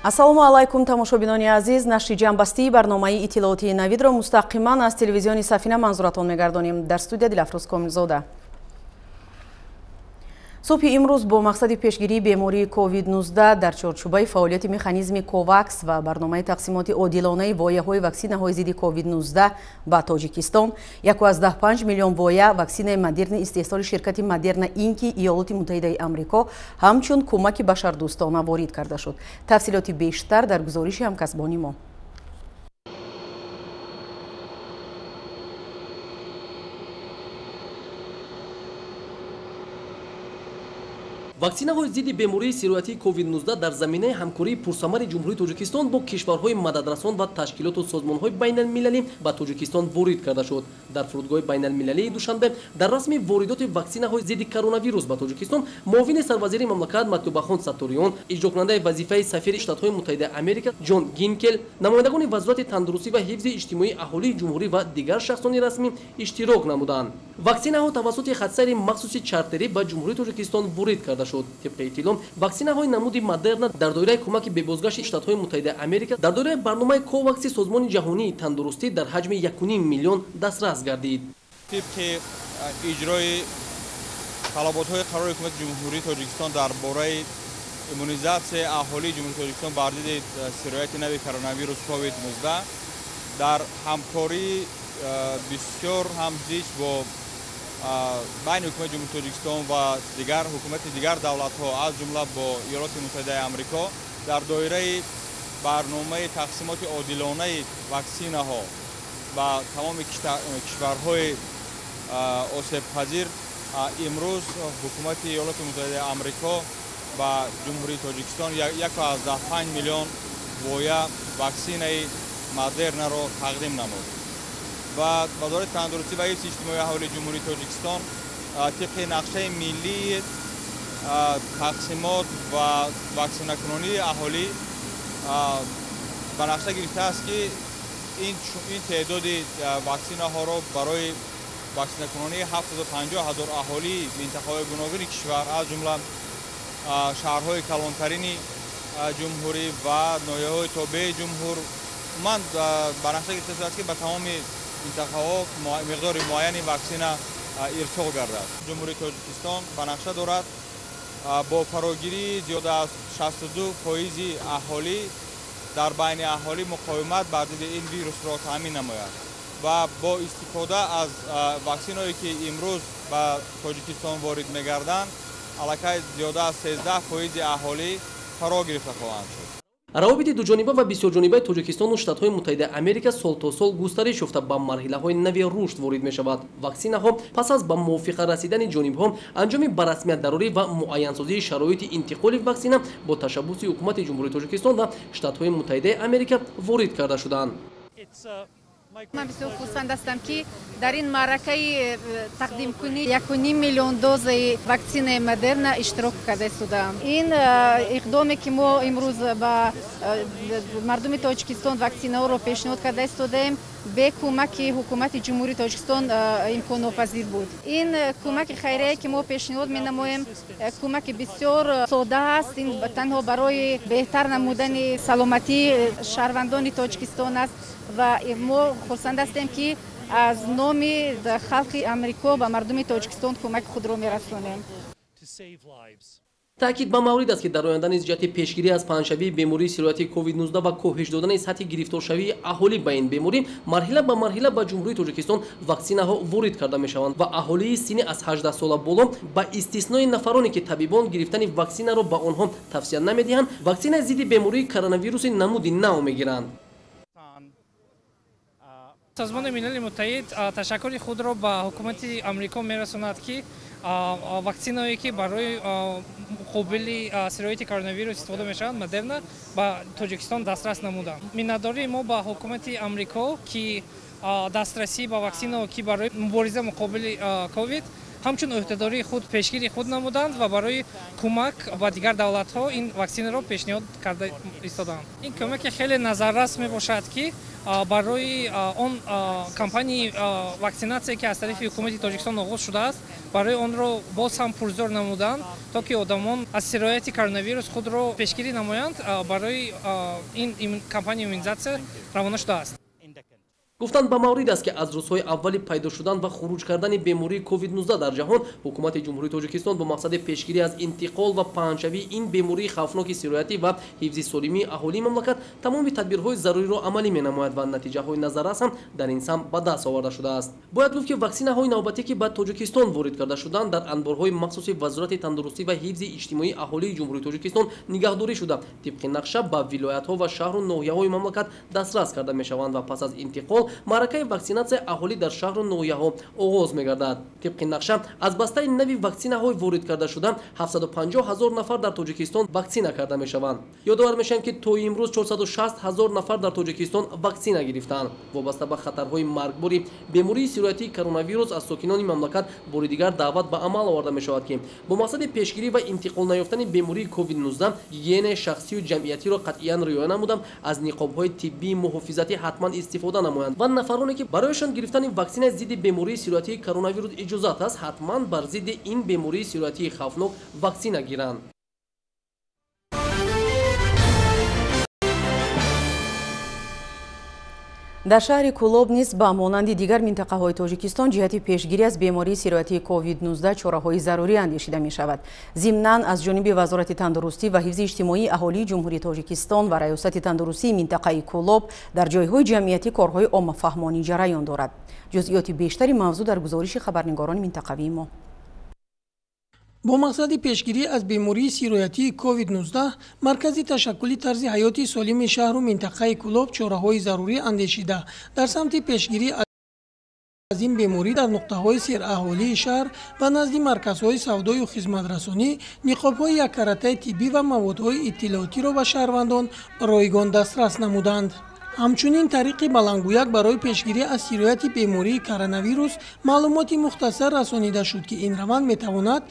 Ассалому алайкум, тамошобинони азиз. Нашри ҷамъбастии барномаи иттилоотии Навидро мустақиман аз телевизиони Сафина манзуратон мегардонем. Дар студия Дилафрӯз Комилзода. Субҳи имрӯз бо мақсади пешгирии бемории COVID-19 дар чорчӯбаи фаъолияти механизми КОВАКС ва барномаи тақсимоти одилонаи вояҳои ваксинаҳои зидди COVID-19 ба Тоҷикистон 1,5 миллион воя ваксинаи Модерна истеҳсоли ширкати Модерна Инки Иёлоти Муттаҳидаи Амрико ҳамчун кӯмаки башардӯстона ворид карда шуд. Тафсилоти бештар дар гузориши ҳамкасбони мо. Ваксинаҳои зидди бемории сироятии COVID-19 дар заминаи ҳамкории пурсамари Ҷумҳурии Тоҷикистон бо кишварҳои мадаdraсон ва ташкилоту созмонҳои байналмилалӣ ба Тоҷикистон ворид карда шуд. Дар фурудгоҳи байналмилалии Душанбе дар расми воридоти ваксинаҳои зидди коронавирус ба Тоҷикистон муовини сарвазири мамлакат Матлубахон Сатториён, иҷрокунандаи вазифаи сафири Штатҳои Муттаҳидаи Америка Ҷон Гинкел, намояндагони Вазорати тандурустӣ ва ҳифзи иҷтимоии аҳолии ҷумҳурӣ ва дигар шахсони расмӣ иштирок намуданд. Ваксинаҳо тавассути хатсайри махсуси чартерӣ ба Ҷумҳурии Тоҷикистон ворид карда шуд. Тибқи иттилоъ, ваксинаҳои намуди Модерна дар доираи кӯмаки бебозгашти Штатҳои Муттаҳидаи Америка дар доираи барномаи Ковакси Созмони ҷаҳонии тандурустӣ дар ҳаҷми 1,5 миллион дастрас гардид. Тибқи иҷрои талаботҳои қарори Ҳукумати Ҷумҳурии Тоҷикистон дар бораи иммунизатсияи аҳолии Ҷумҳурии Тоҷикистон бар зидди сирояти нави коронавирус COVID-19 дар ҳамкории бисёр ҳам зич бо байни ҳукумати Ҷумҳурии Тоҷикистон ва дигар ҳукумати дигар давлатҳо, аз ҷумла бо Иёлоти Муттаҳидаи Амрико, дар доираи барномаи тақсимоти одилонаи ваксинаҳо ба тамоми кишварҳои осебпазир имрӯз ҳукумати Иёлоти Муттаҳидаи Амрико ба Ҷумҳурии Тоҷикистон 1,5 миллион воя ваксинаи Модернаро тақдим намуд. Ва Вазорати тандурустӣ ва ҳифзи иҷтимоии аҳолии Ҷумҳурии Тоҷикистон тибқи нақшаи миллии тақсимот ва ваксинакунонии аҳолӣ ба нақша гирифтааст, ки ин теъдоди ваксинаҳоро барои ваксинакунонии 750 ҳазор аҳолии минтақаҳои гуногуни кишвар, аз ҷумла шаҳрҳои калонтарини ҷумҳурӣ ва ноҳияҳои тобеи ҷумҳур, умуман ба нақша гирифта шудааст, ки ба тамоми минтақаҳо миқдори муайяни ваксина ирсол гардад. Ҷумҳурии Тоҷикистон ба нақша дорад бо фарогирии зиёда аз 62% аҳолӣ дар байни аҳолӣ муқовимат бар зидди ин вирусро таъмин намояд ва бо истифода аз ваксинаҳое, ки имрӯз ба Тоҷикистон ворид мегарданд, аллакай зиёда аз 13% аҳолӣ фаро гирифта хоҳанд шуд. Равобити дуҷониба ва бисёрҷонибаи Тоҷикистону Штатҳои Муттаҳидаи Америка сол то сол густариш ёфта ба марҳилаҳои нави рушд ворид мешавад. Ваксинаҳо пас аз ба мувофиқа расидани ҷонибҳо, анҷоми ба расмият дарорӣ ва муайянсозии шароити интиқоли ваксина бо ташаббуси Ҳукумати Ҷумҳурии Тоҷикистон ва Штатҳои Муттаҳидаи Америка ворид карда шуданд. Ман бисёр хурсанд ҳастам, ки дар ин маъракаи тақдимкунии 1,5 миллион дозаи ваксинаи Модерна иштирок карда истодаам. Ин иқдоме, ки мо имрӯз ба мардуми Тоҷикистон ваксинаҳоро пешниҳод карда истодаем, бе кӯмаки Ҳукумати Ҷумҳурии Тоҷикистон имконнопазир буд. Ин кӯмаки хайрие, ки мо пешниҳод менамоем, кӯмаки бисёр сода аст. Ин танҳо барои беҳтар намудани саломатии шаҳрвандони Тоҷикистон аст ва мо хурсанд ҳастем, ки аз номи халқи Амрико ба мардуми Тоҷикистон кӯмаки худро мерасонем. Таъкид ба маврид аст, ки дар оянда низ ҷиҳати пешгирӣ аз паҳншавии бемории сироятии COVID-19 ва коҳиш додани сатҳи гирифторшавии аҳолӣ ба ин беморӣ марҳила ба марҳила ба Ҷумҳурии Тоҷикистон ваксинаҳо ворид карда мешаванд ва аҳолии синни аз 18 сола боло, ба истиснои нафароне, ки табибон гирифтани ваксинаро ба онҳо тавсия намедиҳанд, ваксинаи зидди бемории коронавируси намуди нав мегиранд. Созмони Милали Муттаҳид ташаккури худро ба ҳукумати Амрико мерасонад, ки ваксинаое, ки барои муқобили сирояти коронавирус истифода мешаванд, Модерна, ба Тоҷикистон дастрас намуданд. Миннатдории мо ба ҳукумати Амрико, ки дастрасӣ ба ваксинао, ки барои мубориза муқобили ковид Ҳамчун ӯҳдадории худ пешгирии худ намуданд ва барои кӯмак ба дигар давлатҳо ин ваксинаро пешниҳод карда истоданд. Ин кӯмаки хеле назаррас мебошад, ки барои он кампанияи ваксинатсия, ки аз тарафи ҳукумати Тоҷикистон оғоз шудааст, барои онро боз ҳам пурзӯр намуданд, то ки одамон аз сирояти коронавирус худро пешгирӣ намоянд, барои ин кампанияи иммунизатсия равона шудааст. Гуфтанд ба маврид аст, ки аз рӯзҳои аввали пайдо шудан ва хуруҷ кардани бемории COVID-19 дар ҷаҳон ҳукумати Ҷумҳурии Тоҷикистон бо мақсади пешгирӣ аз интиқол ва паҳншавии ин бемории хавфноки сироятӣ ва ҳифзи солимии аҳолии мамлакат тамоми тадбирҳои заруриро амалӣ менамояд ва натиҷаҳои назаррас ҳам дар ин самт ба даст оварда шудааст. Бояд гуфт, ки ваксинаҳои навбатӣ, ки ба Тоҷикистон ворид карда шуданд, дар анборҳои махсуси Вазорати тандурустӣ ва ҳифзи иҷтимоии аҳолии Ҷумҳурии Тоҷикистон нигаҳдорӣ шуда, тибқи нақша ба вилоятҳо ва шаҳру ноҳияҳои мамлакат дастрас карда мешаванд ва пас аз интиқол маъракаи ваксинатсияи аҳолӣ дар шаҳру ноҳияҳо оғоз мегардад. Тибқи нақша аз бастаи нави ваксинаҳои ворид карда шуда 750 ҳазор нафар дар Тоҷикистон ваксина карда мешаванд. Ёдовар мешавем, ки то имрӯз 460 ҳазор нафар дар Тоҷикистон ваксина гирифтаанд. Вобаста ба хатарҳои маргбори бемории сироятии коронавирус аз сокинони мамлакат бори дигар даъват ба амал оварда мешавад, ки бо мақсади пешгирӣ ва интиқол наёфтани бемории COVID-19 гигиенаи шахсию ҷамъиятиро қатъиян риоя намуда, аз ниқобҳои тиббии муҳофизатӣ ҳатман истифода намоянд ва нафароне, ки барояшон гирифтани ваксинаи зидди бемории сироятии коронавирус иҷозат аст, ҳатман бар зидди ин бемории сироятии хавфнок ваксина гиранд. Дар шаҳри Кӯлоб низ ба монанди дигар минтақаҳои Тоҷикистон ҷиҳати пешгирӣ аз бемории сироятии COVID-19 чораҳои зарурӣ андешида мешавад. Зимнан аз ҷониби Вазорати тандурустӣ ва ҳифзи иҷтимоии аҳолии Ҷумҳурии Тоҷикистон ва Раёсати тандурустии минтақаи Кӯлоб дар ҷойҳои ҷамъиятӣ корҳои оммафаҳмонӣ ҷараён дорад. Ҷузъиёти бештари мавзӯъ дар гузориши хабарнигорони минтақавии мо. Бо мақсади пешгирӣ аз бемории сироятии COVID-19 маркази ташаккули тарзи ҳаёти солими шаҳру минтақаи Кӯлоб чораҳои зарурӣ андешида, дар самти пешгирӣ аз ин беморӣ дар нуқтаҳои сераҳолии шаҳр ва назди марказҳои савдою хизматрасонӣ ниқобҳои яккаратаи тиббӣ ва маводҳои иттилоотиро ба шаҳрвандон ройгон дастрас намуданд. Ҳамчунин тариқи баландгӯяк барои пешгирӣ аз сирояти бемории коронавирус маълумоти мухтасар расонида шуд, ки ин раванд метавонад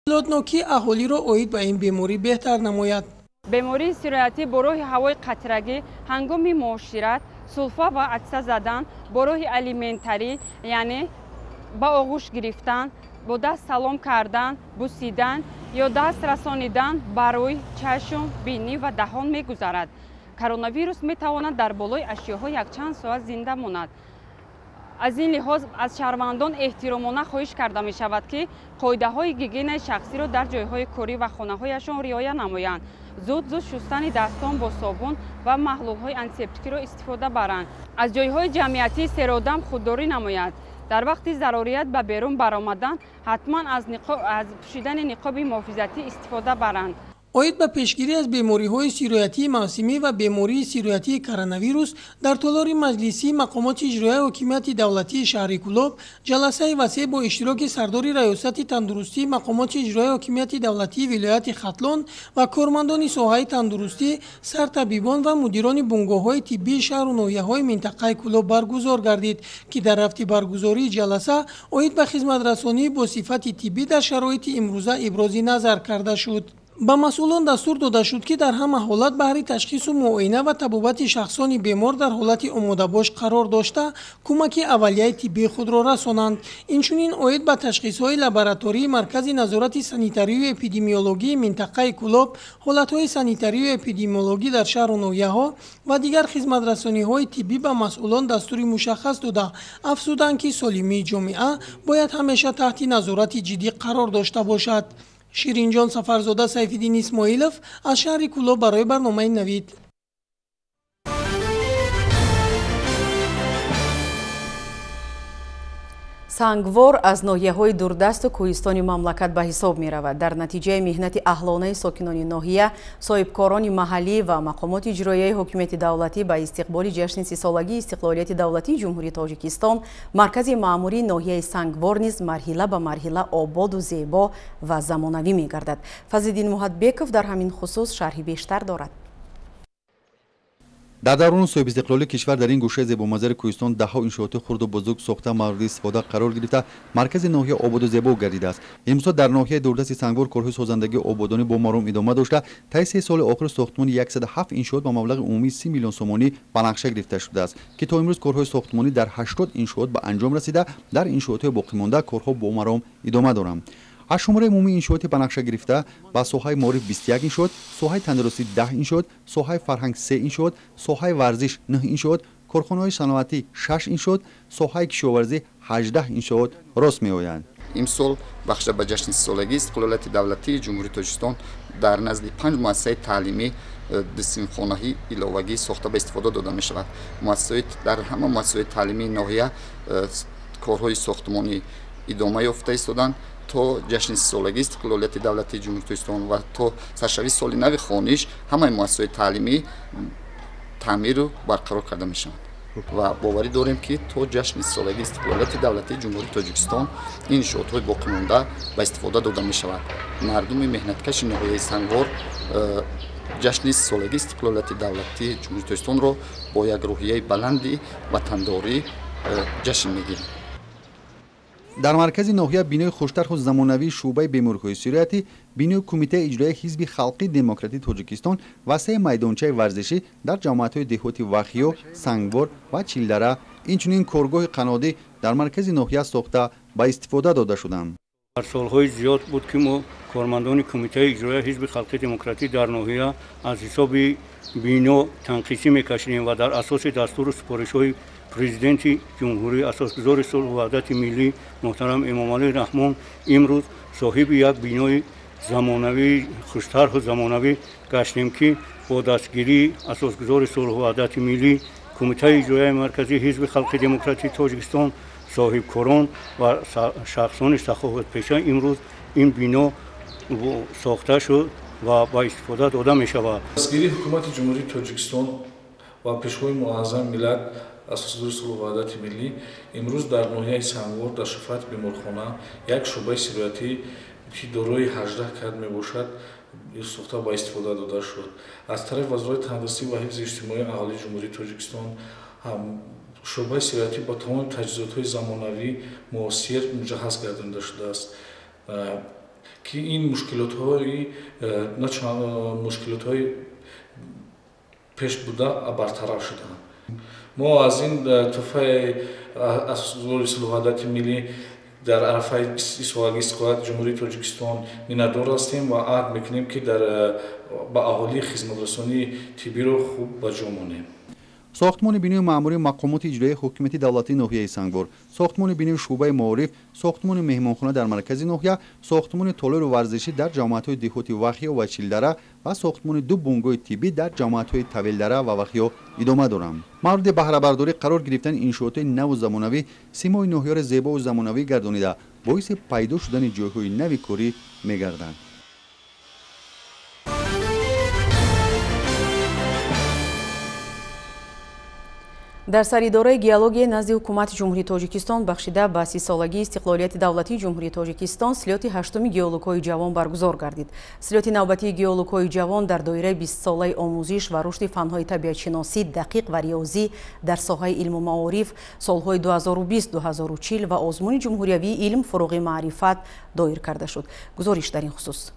иттилоотнокии аҳолиро оид ба ин беморӣ беҳтар намояд. Бемории сироятӣ бо роҳи ҳавои қатрагӣ ҳангоми муошират, сулфа ва атса задан, бо роҳи алиментарӣ, яъне ба оғӯш гирифтан, бо даст салом кардан, бусидан ё даст расонидан ба рӯй, чашм, бинӣ ва даҳон мегузарад. Коронавирус метавонад дар болои ашёҳо якчанд соат зинда монад. Аз ин лиҳоз аз шаҳрвандон эҳтиромона хоҳиш карда мешавад, ки қоидаҳои гигиенаи шахсиро дар ҷойҳои корӣ ва хонаҳояшон риоя намоянд. Зуд-зуд шустани дастон бо собун ва маҳлулҳои антисептикиро истифода баранд. Аз ҷойҳои ҷамъиятии серодам худдорӣ намоянд. Дар вақти зарурият ба берун баромадан ҳатман аз пӯшидани ниқоби муҳофизатӣ истифода баранд. Оид ба пешгирӣ аз бемориҳои сироятии мавсимӣ ва бемории сироятии коронавирус дар толори маҷлисии мақомоти иҷроияи ҳокимияти давлатии шаҳри Кӯлоб ҷаласаи васеъ бо иштироки сардори Раёсати тандурустии мақомоти иҷроияи ҳокимияти давлатии вилояти Хатлон ва кормандони соҳаи тандурустӣ, сартабибон ва мудирони бунгоҳҳои тиббии шаҳру ноҳияҳои минтақаи Кӯлоб баргузор гардид, ки дар рафти баргузории ҷаласа оид ба хизматрасонӣ бо сифати тиббӣ дар шароити имрӯза ибрози назар карда шуд. Ба масъулон дастур дода шуд, ки дар ҳама ҳолат баҳри ташхису муоина ва табобати шахсони бемор дар ҳолати омодабош қарор дошта, кӯмаки аввалияи тиббии худро расонанд. Инчунин оид ба ташхисҳои лаборатории Маркази назорати санитарию эпидемиологии минтақаи Кӯлоб, ҳолатҳои санитарию эпидемиологӣ дар шаҳру ноҳияҳо ва дигар хизматрасониҳои тиббӣ ба масъулон дастури мушаххас дода, афзуданд, ки солимии ҷомеа бояд ҳамеша таҳти назорати ҷиддӣ қарор дошта бошад. Ширинҷон Сафарзода, Сайфиддин Исмоилов аз шаҳри Кӯлоб барои барномаи Навид. Сангвор аз ноҳияҳои дурдасту кӯҳистони мамлакат ба ҳисоб меравад. Дар натиҷаи меҳнати аҳлонаи сокинони ноҳия, соҳибкорони маҳаллӣ ва мақомоти иҷроияи ҳокимияти давлатӣ ба истиқболи ҷашни сисолагии истиқлолияти давлатии Ҷумҳурии Тоҷикистон маркази маъмурии ноҳияи Сангвор низ марҳила ба марҳила ободу зебо ва замонавӣ мегардад. Фазлиддин Муҳатбеков дар ҳамин хусус шарҳи бештар дорад. Дар даврони соҳибистиқлолии кишвар дар ин гӯшаи зебоманзари кӯҳистон даҳҳо иншооти хурду бузург сохта мавриди истифода қарор гирифта, маркази ноҳия ободу зебо гардидааст. Имсол дар ноҳияи дурдасти Сангвор корҳои созандагии ободонӣ бо маром идома дошта, таи 3 соли охир сохтмони 107 иншоот ба маблағи умумии 30 миллион сомонӣ ба нақша гирифта шудааст, ки то имрӯз корҳои сохтмонӣ дар 80 иншоот ба анҷом расида, дар иншоотҳои боқимонда корҳо бо маром идома доранд. Аз шумораи умумии иншооти ба нақша гирифта ба соҳаи маориф 21 иншоот, соҳаи тандурустӣ 10 иншоот, соҳаи фарҳанг 3 иншоот, соҳаи варзиш 9 иншоот, корхонаҳои саноатӣ 6 иншоот, соҳаи кишоварзӣ 18 иншоот рост меоянд. Имсол бахшида ба ҷашни 30-солагии истиқлолияти давлатии Ҷумҳурии Тоҷикистон дар назди 5 муассисаи таълимӣ дусинфхонаҳои иловагӣ сохта ба истифода дода мешавад. Дар ҳама муассисаҳои таълимии ноҳия корҳои сохтмонӣ идома ёфта истоданд то ҷашни 30-солагии истиқлолияти давлатии Ҷумҳурии Тоҷикистон ва то саршавии соли нави хониш ҳамаи муассисаҳои таълимӣ таъмиру барқарор карда мешаванд ва боварӣ дорем, ки то ҷашни 30-солагии истиқлолияти давлатии Ҷумҳурии Тоҷикистон ин иншоотҳои боқимонда ба истифода дода мешавад. Мардуми меҳнаткаши ноҳияи Сангвор ҷашни 30-солагии истиқлолияти давлатии Ҷумҳурии Тоҷикистонро бо як рӯҳияи баланди ватандорӣ ҷашн мегиранд. Дар маркази ноҳия бинои хуштарҳу замонавии шӯъбаи бемориҳои сироятӣ, бинои кумитаи иҷроияи ҳизби халқии демократии Тоҷикистон ва се майдончаи варзишӣ дар ҷамоатҳои деҳоти Вахиё, Сангвор ва Чилдара, инчунин коргоҳи қаннодӣ дар маркази ноҳия сохта ба истифода дода шуданд. Дар солҳои зиёд буд, ки мо кормандони кумитаи иҷроияи ҳизби халқии демократӣ дар ноҳия аз ҳисоби бино танқисӣ мекашидем ва дар асоси дастуру супоришҳои президенти ҷумҳурӣ, асосгузори сулҳу ваҳдати миллӣ муҳтарам Эмомалӣ Раҳмон имрӯз соҳиби як бинои замонавии хуштарҳу замонавӣ гаштем, ки бо дастгирии асосгузори сулҳу ваҳдати миллӣ, кумитаи иҷроияи марказии ҳизби халқи демократии Тоҷикистон, соҳибкорон ва шахсони саховатпеша имрӯз ин бино сохта шуд ва ба истифода дода мешавад. Дастгирии ҳукумати Ҷумҳурии Тоҷикистон ва пешвои муаззами миллат, асосгузори сулҳу ваҳдати миллӣ, имрӯз дар ноҳияи Сангвор дар шафоати беморхона як шӯъбаи сироятӣ, ки дорои 18 кад мебошад, сохта ба истифода дода шуд. Аз тарафи Вазорати тандурустӣ ва ҳифзи иҷтимоии аҳолии Ҷумҳурии Тоҷикистон шӯъбаи сироятӣ бо тамоми таҷҳизотҳои замонавӣ муосир муҷаҳҳаз гардонида шудааст, ки ин мушкилотҳои пеш буда бартараф шуданд. Мо аз ин тӯҳфаи асосгузори сулҳу ваҳдати миллӣ дар арафаи 30-солагии истиқлолияти Ҷумҳурии Тоҷикистон миннатдор ҳастем ва аҳд мекунем, ки ба аҳолии хизматрасонии тиббиро хуб ба ҷо монем. Сохтмони бинои маъмурии мақомоти иҷроияи ҳокимияти давлатии ноҳияи Сангвор, сохтмони бинои шӯъбаи маориф, сохтмони меҳмонхона дар маркази ноҳия, сохтмони толори варзишӣ дар ҷамоатҳои деҳоти Вахиё ва Чилдара ва сохтмони 2 бунгоҳи тиббӣ дар ҷамоатҳои Тавелдара ва Вахиё идома доранд. Мавриди баҳрабардорӣ қарор гирифтани иншоотҳои наву замонавӣ симои ноҳияро зебову замонавӣ гардонида, боиси пайдо шудани ҷойҳои нави корӣ мегарданд. Дар саридораи геологияи назди ҳукумати Ҷумҳурии Тоҷикистон бахшида ба 30-солагии истиқлолияти давлатии Ҷумҳурии Тоҷикистон слёти 8-уми геологҳои ҷавон баргузор гардид. Слёти навбатии геологҳои ҷавон дар доираи 20-солаи омӯзиш ва рушди фанҳои табиатшиносӣ, дақиқ ва риёзӣ дар соҳаи илму маориф солҳои 2020-2040 ва озмуни ҷумҳуриявии илм фуруғи маърифат доир карда шуд. Гузориш дар ин хусус.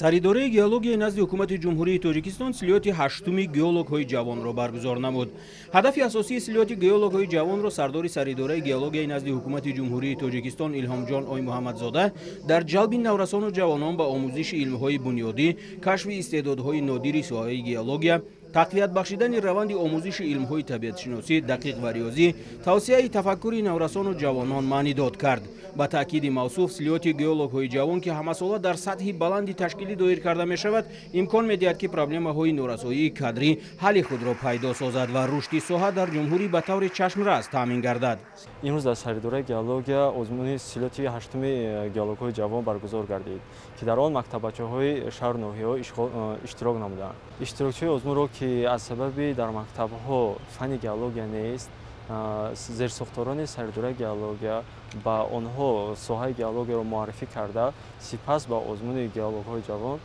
Саридораи геологияи назди ҳукумати Ҷумҳурии Тоҷикистон слёти 8-уми геологҳои ҷавонро баргузор намуд. Ҳадафи асосии слёти геологҳои ҷавонро сардори саридораи геологияи назди ҳукумати Ҷумҳурии Тоҷикистон Илҳомҷон Оймуҳаммадзода дар ҷалби наврасону ҷавонон ба омӯзиши илмҳои бунёдӣ, кашфи истеъдодҳои нодири соҳаи геология, тақвият бахшидани раванди омӯзиши илмҳои табиатшиносӣ, дақиқ ва риёзӣ, тавсияи тафаккури наврасону ҷавонон маънидод кард. Ба таъкиди мавсуф, слёти геологҳои ҷавон, ки ҳамасола дар сатҳи баланди ташкилӣ доир карда мешавад, имкон медиҳад, ки проблемаҳои норасоии кадрӣ ҳалли худро пайдо созад ва рушди соҳа дар ҷумҳурӣ ба таври чашмрас таъмин гардад. Имрӯз дар саридораи геология озмуни слёти 8-уми геологҳои ҷавон баргузор гардид, ки дар он мактаббачаҳои шаҳру ноҳияҳо иштирок намуданд. Иштирокчиҳои озмунро, ки аз сабаби дар мактабҳо фанни геология нест, зерсохторони саридораи геология ба онҳо соҳаи геологияро муаррифӣ карда, сипас ба озмуни геологҳои ҷавон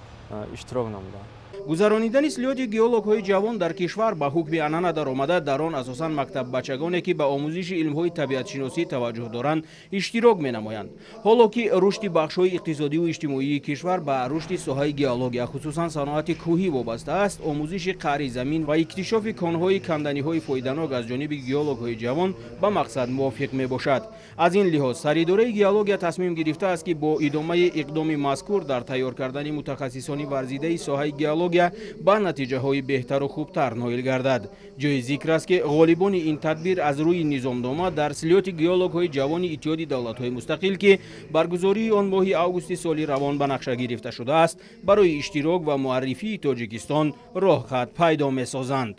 иштирок намуданд. Гузаронидани слёти геологҳои ҷавон дар кишвар ба ҳукми анъана даромада, дар он асосан мактаббачагоне, ки ба омӯзиши илмҳои табиатшиносӣ таваҷҷӯҳ доранд, иштирок менамоянд. Ҳоло ки рушди бахшҳои иқтисодиву иҷтимоии кишвар ба рушди соҳаи геология, хусусан саноати кӯҳӣ вобаста аст, омӯзиши қаъри замин ва иктишофи конҳои канданиҳои фоиданок аз ҷониби геологҳои ҷавон ба мақсад мувофиқ мебошад. Аз ин лиҳоз саридораи геология тасмим гирифтааст, ки бо идомаи иқдоми мазкур дар тайёр кардани мутахассисони варзидаи соҳаи геология ба натиҷаҳои беҳтару хубтар ноил гардад. Ҷои зикр аст, ки ғолибони ин тадбир аз рӯи низомнома дар слёти геологҳои ҷавони Иттиҳоди давлатҳои мустақил, ки баргузории он моҳи августи соли равон ба нақша гирифта шудааст, барои иштирок ва муаррифии Тоҷикистон роҳхат пайдо месозанд.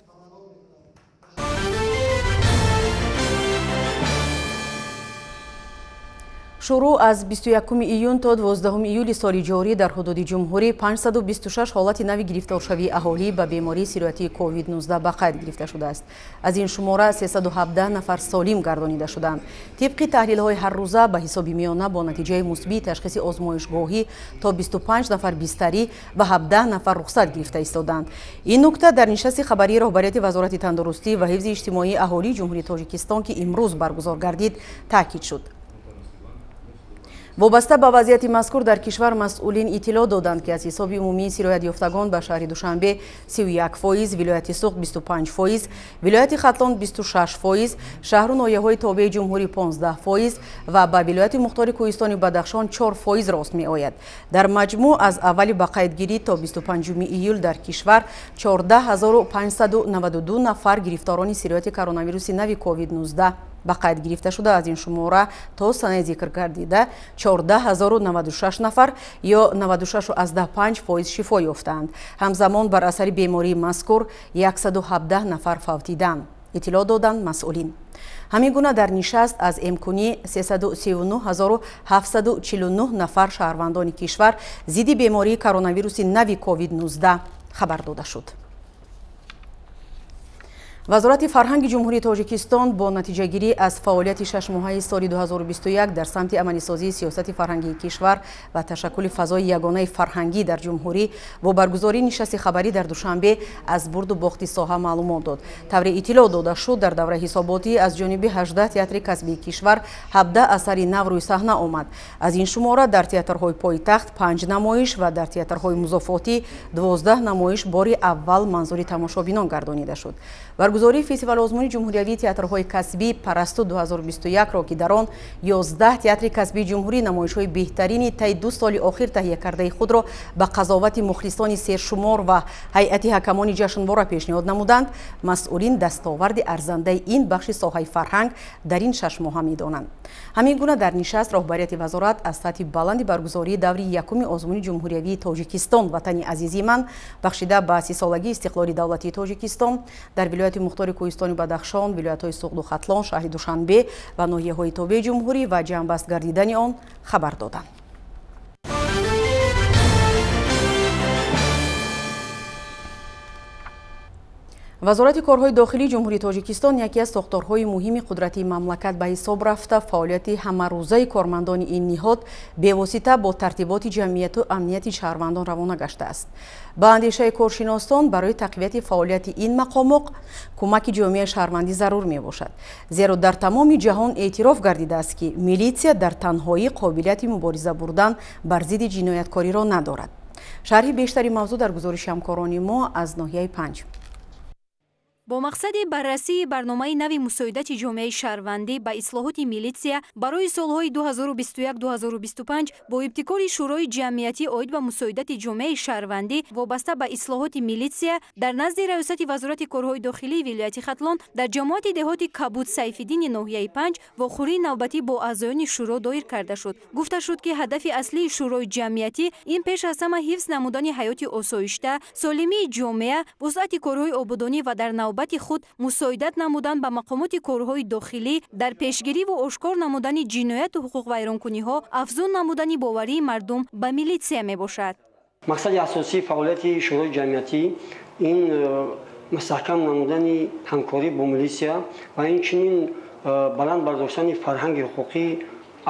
Шурӯъ аз 21 июн то 12 июли соли ҷорӣ дар ҳудуди ҷумҳурӣ 526 ҳолати нави гирифторшавии аҳолӣ ба бемории сироятии COVID-19 ба қайд гирифта шудааст. Аз ин шумора 317 нафар солим гардонида шуданд. Тибқи таҳлилҳои ҳаррӯза ба ҳисоби миёна бо натиҷаи мусбии ташхиси озмоишгоҳӣ то 25 нафар бистарӣ ва 17 нафар рухсат гирифта истоданд. Ин нукта дар нишасти хабарии роҳбарияти Вазорати тандурустӣ ва ҳифзи иҷтимоии аҳолии Ҷумҳурии Тоҷикистон, ки имрӯз баргузор гардид, таъкид шуд. Вобаста ба вазъияти мазкур дар кишвар масъулин иттилоъ доданд, ки аз ҳисоби умумии сироятёфтагон ба шаҳри Душанбе 31%, вилояти Суғд 25%, вилояти Хатлон 26%, шаҳру ноҳияҳои тобеи ҷумҳурӣ 15% ва ба вилояти мухтори Кӯҳистони Бадахшон 4% рост меояд. Дар маҷмӯъ аз аввали ба қайдгирӣ то 25 июл дар кишвар 14592 нафар гирифторони сирояти коронавируси нави COVID-19 ба қайд гирифта шуда, аз ин шумора то санаи зикр гардида 14096 нафар ё 96,5% шифо ёфтаанд. Ҳамзамон бар асари бемории мазкур 117 нафар фавтиданд, иттилоъ доданд масъулин. Ҳамин гуна дар нишаст аз эмкунӣ 339749 нафар шаҳрвандони кишвар зидди бемории коронавируси нави COVID-19 хабар дода шуд. Вазорати фарҳанги Ҷумҳурии Тоҷикистон бо натиҷагирӣ аз фаъолияти шашмоҳаи соли 2021 дар самти амалисозии сиёсати фарҳангии кишвар ва ташаккули фазои ягонаи фарҳангӣ дар ҷумҳурӣ бо баргузории нишасти хабарӣ дар Душанбе аз бурду бохти соҳа маълумот дод. Тавре иттилоъ дода шуд, дар давраи ҳисоботӣ аз ҷониби 18 театри касбии кишвар 17 асари нав рӯи саҳна омад. Аз ин шумора дар театрҳои пойтахт 5 намоиш ва дар театрҳои музофотӣ 12 намоиш бори аввал манзури тамошобинон гардонида шуд. Баргузории фестивали озмуни ҷумҳуриявии театрҳои касбӣ Парасту 2021-ро, ки дар он 11 театри касбии ҷумҳурӣ намоишҳои беҳтарини таи 2 соли охир таҳия кардаи худро ба қазовати мухлисони сершумор ва ҳайати ҳакамони ҷашнвора пешниҳод намуданд, масъулин дастоварди арзандаи ин бахши соҳаи фарҳанг дар ин шашмоҳа медонанд. Ҳамин гуна дар нишаст роҳбарияти вазорат аз сатҳи баланди баргузории даври якуми озмуни ҷумҳуриявии Тоҷикистон «Ватани азизи ман», бахшида ба 30-солагии истиқлоли давлатии Тоҷикистон, дар вилояти мухтори Кӯҳистони Бадахшон, вилоятҳои Суғду Хатлон, шаҳри Душанбе ва ноҳияҳои тобеи ҷумҳурӣ ва ҷамъбаст гардидани он хабар доданд. Вазорати корҳои дохилии Ҷумҳурии Тоҷикистон яке аз сохторҳои муҳими қудратии мамлакат ба ҳисоб рафта, фаъолияти ҳамарӯзаи кормандони ин ниҳод бевосита бо тартиботи ҷамъияту амнияти шаҳрвандон равона гаштааст. Ба андешаи коршиносон, барои тақвияти фаъолияти ин мақомот кӯмаки ҷомеаи шаҳрвандӣ зарур мебошад. Зеро дар тамоми ҷаҳон эътироф гардидааст, ки милитсия дар танҳоӣ қобилияти мубориза бурдан бар зидди ҷинояткориро надорад. Шарҳи бештари мавзӯъ дар гузориши ҳамкорони мо аз ноҳияи Панҷ. Бо мақсади баррасии барномаи нави мусоидати ҷомеаи шаҳрвандӣ ба ислоҳоти милитсия барои солҳои 2021-2025 бо ибтикори Шӯрои ҷамъиятӣ оид ба мусоидати ҷомеаи шаҳрвандӣ вобаста ба ислоҳоти милитсия дар назди Раёсати Вазорати корҳои дохилии вилояти Хатлон дар ҷамоати деҳоти Кабуд Сайфиддини ноҳияи Панҷ вохӯрии навбатӣ бо аъзоёни шӯро доир карда шуд. Гуфта шуд, ки ҳадафи аслии шӯрои ҷамъиятӣ ин пеш аз ҳама ҳифз намудани ҳаёти осоишта, солимии ҷомеа, вусъати корҳои ободонӣ ва дар навбати худ мусоидат намудан ба мақомоти корҳои дохилӣ дар пешгириву ошкор намудани ҷинояту ҳуқуқвайронкуниҳо, афзун намудани боварии мардум ба милитсия мебошад. Мақсади асосии фаъолияти шӯрои ҷамъиятӣ ин мустаҳкам намудани ҳамкорӣ бо милитсия ва инчунин баланд бардоштани фарҳанги ҳуқуқии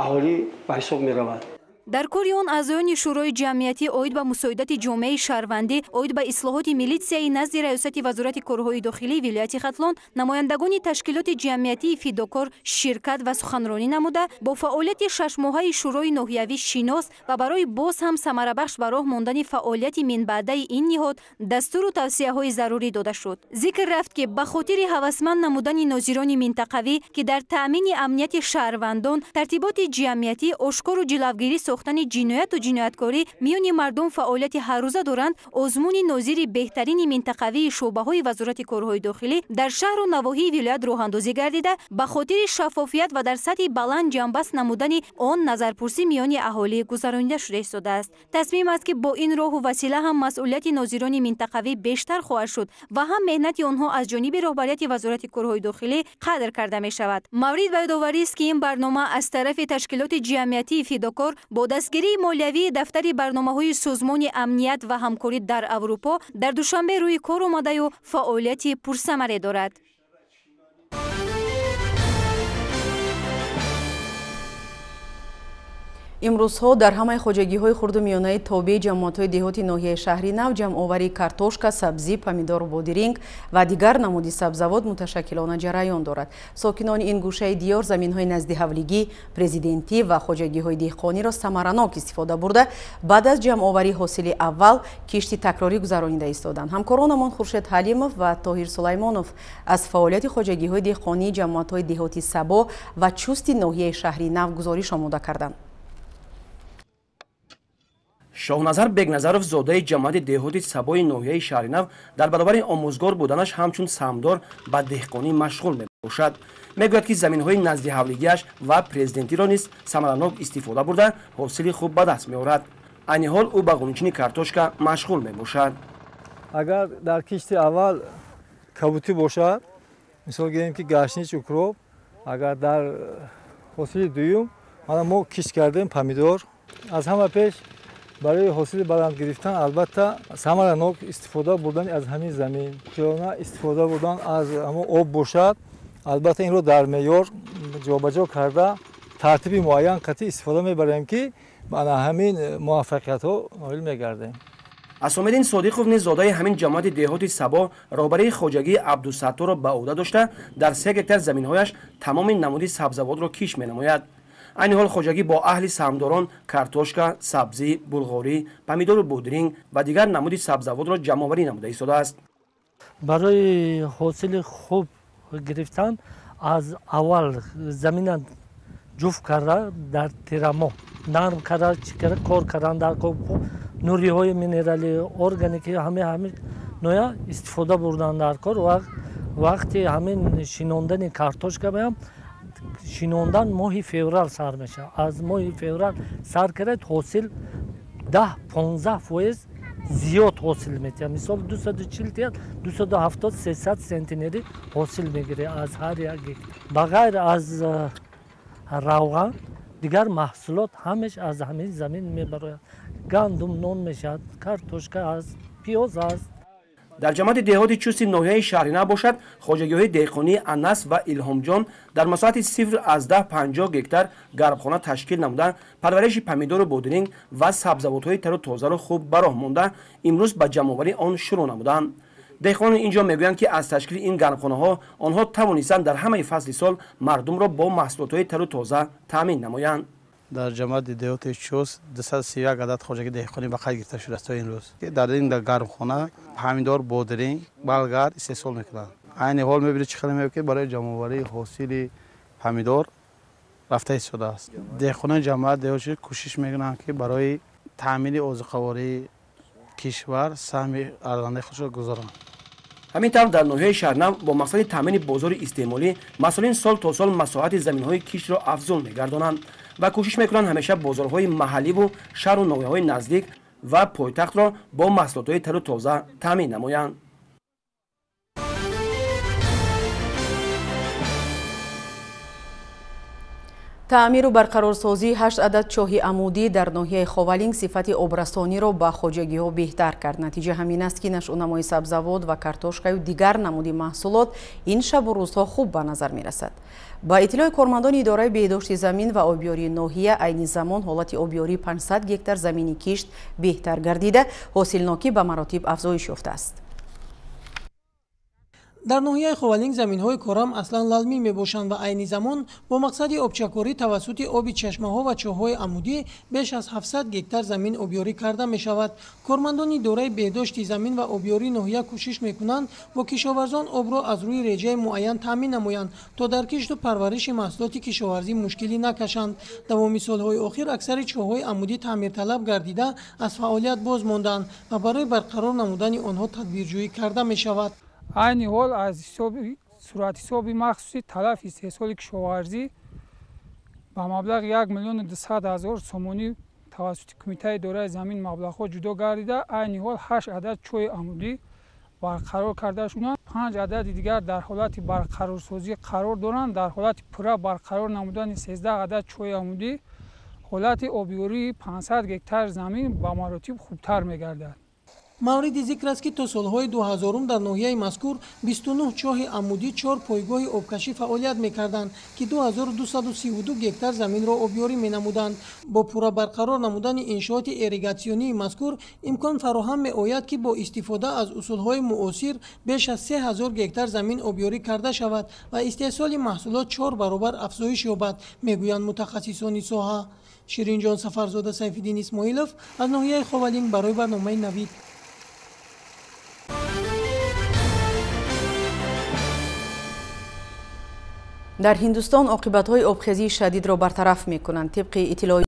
аҳолӣ ба ҳисоб меравад. Дар кори он аъзоёни Шӯрои ҷамъиятӣ оид ба мусоидати ҷомеаи шаҳрвандӣ, оид ба ислоҳоти милитсияи назди Раёсати Вазорати корҳои дохилии вилояти Хатлон, намояндагони ташкилоти ҷамъиятии фидокор ширкат ва суханронӣ намуда, бо фаъолияти шашмоҳаи Шӯрои ноҳиявӣ шинос ва барои боз ҳам самарабахш ба роҳ мондани фаъолияти минбаъдаи ин ниҳод дастуру тавсияҳои зарурӣ дода шуд. Зикр рафт, ки ба хотири ҳавасманд намудани нозирони минтақавӣ, ки дар таъмини амнияти шаҳрвандон, тартиботи ҷамъиятӣ, ошкору ҷилавгирӣ сохтани ҷинояту ҷинояткорӣ миёни мардум фаъолияти ҳаррӯза доранд, озмуни нозири беҳтарини минтақавии шӯъбаҳои Вазорати корҳои дохилӣ дар шаҳру навоҳии вилоят роҳандозӣ гардида, ба хотири шаффофият ва дар сатҳи баланд ҷамъбаст намудани он назарпурсӣ миёни аҳолӣ гузаронида шуда истодааст. Тасмим аст, ки бо ин роҳу васила ҳам масъулияти нозирони минтақавӣ бештар хоҳад шуд ва ҳам меҳнати онҳо аз ҷониби роҳбарияти Вазорати корҳои дохилӣ қадр карда мешавад. Маврид ба ёдоварист, ки ин барнома аз тарафи ташкилоти ҷамъиятии фидокор бо дастгирии молиявии дафтари барномаҳои Созмони амният ва ҳамкорӣ дар Аврупо дар Душанбе рӯи кор омадаю фаъолияти пурсамаре дорад. Имрӯзҳо дар ҳамаи хоҷагиҳои хурду миёнаи тобеи ҷамоатҳои деҳоти ноҳияи Шаҳри Нав ҷамъоварии картошка, сабзӣ, помидору бодиринг ва дигар намуди сабзавот муташаккилона ҷараён дорад. Сокинони ин гӯшаи диёр заминҳои наздиҳавлигӣ, президентӣ ва хоҷагиҳои деҳқониро самаранок истифода бурда, баъд аз ҷамъоварии ҳосили аввал кишти такрорӣ гузаронида истоданд. Ҳамкоронамон Хуршед Ҳалимов ва Тоҳир Сулаймонов аз фаъолияти хоҷагиҳои деҳқонии ҷамоатҳои деҳоти Сабо ва Чусти ноҳияи Шаҳри Нав гузориш омода карданд. Шоҳназар Бегназаров зодаи ҷамоати деҳоти Сабои ноҳияи Шаҳринав дар баробари омӯзгор буданаш ҳамчун саҳмдор ба деҳқонӣ машғул мебошад. Мегӯяд, ки заминҳои наздиҳавлигиаш ва президентиро низ самаранок истифода бурда, ҳосили хуб ба даст меорад. Айни ҳол ӯ ба ғунчини картошка машғул мебошад. Агар дар кишти аввал кабутӣ бошад, мисол гирем ки гашнич, укроп, агар дар ҳосили дуюм мана мо кишт кардем помидор, аз ҳама пеш барои ҳосили баланд гирифтан албатта самаранок истифода бурдан аз ҳамин замин, хиёна истифода бурдан аз ҳамон об бошад, албатта инро дар меъёр ҷобаҷо карда тартиби муайян қатъӣ истифода мебарем, ки ана ҳамин муваффақиятҳо ноил мегардем. Асомиддин Содиқов низ зодаи ҳамин ҷамоати деҳоти Сабо роҳбарии хоҷагии Абдусатторро ба ӯҳда дошта, дар 3 гектар заминҳояш тамоми намуди сабзавотро кишт менамояд. Айни ҳол хоҷагӣ бо аҳли саҳмдорон картошка, сабзӣ, булғорӣ, помидору бодиринг ва дигар намуди сабзавотро ҷамъоварӣ намуда истодааст. Барои ҳосили хуб гирифтан аз аввал замина ҷуфт карда, дар тирамоҳ нарм карда, чӣ карда, кор кардан дар нуриҳои минералӣ, органикӣ ҳама ноя истифода бурдан дар кор. Вақти ҳамин шинондани картошка баям шинондан моҳи феврал сар мешавад. Аз моҳи феврал сар кард ҳосил 10-15% зиёд ҳосил метиҳад. Мисол 240 тиҳад, 270-300 сентинери ҳосил мегирад аз ҳар як гектар. Ба ғайр аз равған дигар маҳсулот ҳамеш аз ҳамин замин мебарояд. Гандум нон мешавад, картошка аст, пиёз аст. Дар ҷамоати деҳоти Чусти ноҳияи Шаҳринав бошад, хоҷагиҳои деҳқонии Анас ва Илҳомҷон дар масоҳати 0,50 гектар гармхона ташкил намуда, парвариши помидору бодиринг ва сабзавотҳои тару тозаро хуб ба роҳ монда, имрӯз ба ҷамъоварии он шурӯъ намуданд. Деҳқонони ин ҷо мегӯянд, ки аз ташкили ин гармхонаҳо онҳо тавонистанд дар ҳамаи фасли сол мардумро бо маҳсулотҳои тару тоза таъмин намоянд. Дар ҷамоати деҳоти Чуст 231 адад хоҷагии деҳқонӣ ба қайд гирифта шудааст то имрӯз. Дар ин гармхона помидор, бодиринг, балгар истеҳсол мекунанд. Айни ҳол мебинед чӣ хеле мебинед, ки барои ҷамъоварии ҳосили помидор рафта истодааст. Деҳқонони ҷамоат деҳоти Чуст кӯшиш мекунанд, ки барои таъмини озуқавории кишвар саҳми арзандаи худро гузоранд. Ҳамин тавр дар ноҳияи Шаҳрнав бо мақсади таъмини бозори истеъмолӣ масъулин сол то сол масоҳати заминҳои киштро афзун мегардонанд ва кӯшиш мекунанд ҳамеша бозорҳои маҳалливу шаҳру ноҳияҳои наздик ва пойтахтро бо маҳсулотҳои тару тоза таъмин намоянд. Таъмиру барқарорсозии 8 адад чоҳи амудӣ дар ноҳияи Ховалинг сифати обрасониро ба хоҷагиҳо беҳтар кард. Натиҷа ҳамин аст, ки нашъунамои сабзавот ва картошкаю дигар намуди маҳсулот ин шабу рӯзҳо хуб ба назар мерасад. Ба иттилои кормандони идораи беҳдошти замин ва обёрии ноҳия, айни замон ҳолати обёрии 500 гектар замини кишт беҳтар гардида, ҳосилнокӣ ба маротиб афзоиш ёфтааст. Дар ноҳияи Ховалинг заминҳои корам аслан лалмӣ мебошанд ва айни замон бо мақсади обчакорӣ тавассути оби чашмаҳо ва чоҳҳои амудӣ беш аз 700 гектар замин обёрӣ карда мешавад. Кормандони идораи беҳдошти замин ва обёрии ноҳия кӯшиш мекунанд бо кишоварзон обро аз рӯи реҷаи муайян таъмин намоянд, то дар кишту парвариши маҳсулоти кишоварзӣ мушкилӣ накашанд. Давоми солҳои охир аксари чоҳҳои амудӣ таъмирталаб гардида аз фаъолият боз монданд ва барои барқарор намудани онҳо тадбирҷӯӣ карда мешавад. Айни ҳол аз ҳисоби суратҳисоби махсуси талафи истеҳсоли кишоварзӣ ба маблағи 1 200 000 сомонӣ тавассути кумитаи идораи замин маблағҳо ҷудо гардида, айни ҳол 8 адад чоҳи амудӣ барқарор карда шуданд. 5 адади дигар дар ҳолати барқарорсозӣ қарор доранд. Дар ҳолати пурра барқарор намудани 13 адад чоҳи амудӣ ҳолати обёрии 500 гектар замин ба маротиб хубтар мегардад. Мавриди зикр аст, ки то солҳои 2000 дар ноҳияи мазкур 29 чоҳи амудӣ, 4 пойгоҳи обкашӣ фаъолият мекарданд, ки 2232 гектар заминро обёрӣ менамуданд. Бо пурра барқарор намудани иншооти ирригатсионии мазкур имкон фароҳам меояд, ки бо истифода аз усулҳои муосир беш аз 3000 гектар замин обёрӣ карда шавад ва истеҳсоли маҳсулот 4 баробар афзоиш ёбад, мегӯянд мутахассисони соҳа. Ширинҷон Сафарзода, Сайфиддин Исмоилов аз ноҳияи Ховалинг барои барномаи Навид. Дар Ҳиндустон оқибатҳои обхезии шадидро бартараф мекунанд. Тибқи иттилои